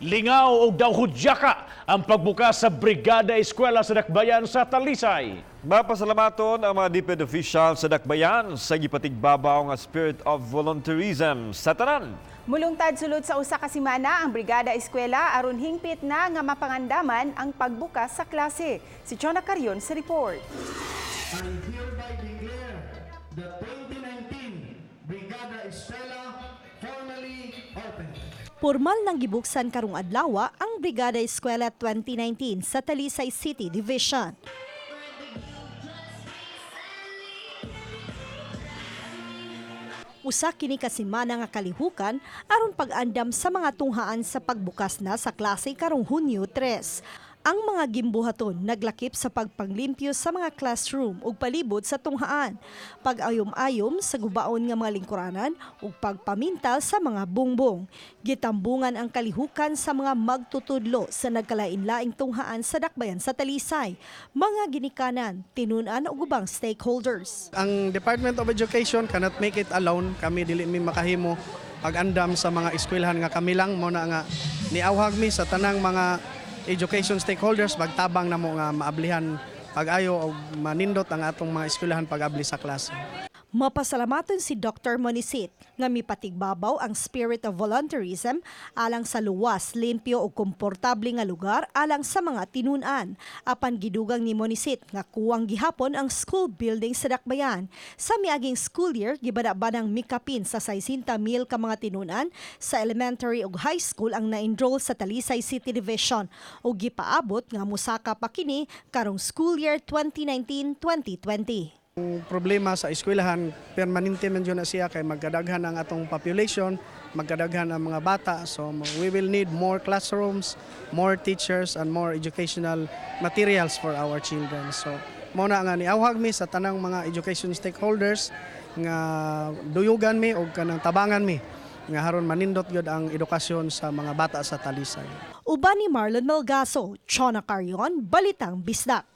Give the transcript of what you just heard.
Lingaw og daw hudyaka ang pagbukas sa Brigada Eskwela sa Dakbayan sa Talisay. Mapasalamaton ang mga DepEd official sa Dakbayan sa gipatigbabaw nga spirit of volunteerism sa tanan. Mulungtad sulod sa usa ka semana ang Brigada Eskwela aron hingpit na nga mapangandaman ang pagbukas sa klase. Si Chona Carion sa report. I hereby declare the 2019 Brigada Eskwela formally open. Pormal nang gibuksan karong adlaw ang Brigada Eskwela 2019 sa Talisay City Division. Usa kini ka semana nga kalihukan aron pag-andam sa mga tunghaan sa pagbukas na sa klase karong Hunyo 3. Ang mga gimbuhaton naglakip sa pagpanglimpyo sa mga classroom ug palibot sa tunghaan, pag-ayom-ayom sa gubaon nga mga lingkuranan ug pagpamintal sa mga bungbong. Gitambungan ang kalihukan sa mga magtutudlo sa nagkalain-laing tunghaan sa Dakbayan sa Talisay, mga ginikanan, tinun-an ug ubang stakeholders. Ang Department of Education cannot make it alone. Kami dili mi makahimo pag-andam sa mga eskwelahan nga kami lang. Mo na nga niawhag mi sa tanang mga education stakeholders, magtabang namo nga maablihan pag-ayo og manindot ang atong mga eskwelahan pag-abli sa klase. Mapasalamaton si Dr. Monisit nga mipatigbabaw ang spirit of volunteerism alang sa luwas, limpyo ug komportable nga lugar alang sa mga tinun-an. Apan gidugang ni Monisit nga kuwang gihapon ang school building sa Dakbayan. Sa miaging school year, gibana-banang mikapin sa 60 mil ka mga tinun-an sa elementary ug high school ang na-enroll sa Talisay City Division ug gipaabot nga mosaka pa kini karong school year 2019-2020. Ang problema sa eskwelahan, permanente man jud na siya kay magkadaghan ang atong population, magkadaghan ang mga bata. So we will need more classrooms, more teachers and more educational materials for our children. So mao na nga niawhag mi sa tanang mga education stakeholders nga duyugan mi og kanang tabangan mi nga haron manindot gyud ang edukasyon sa mga bata sa Talisay. Uban ni Marlon Melgaso, Chona Carion, Balitang Bisdak.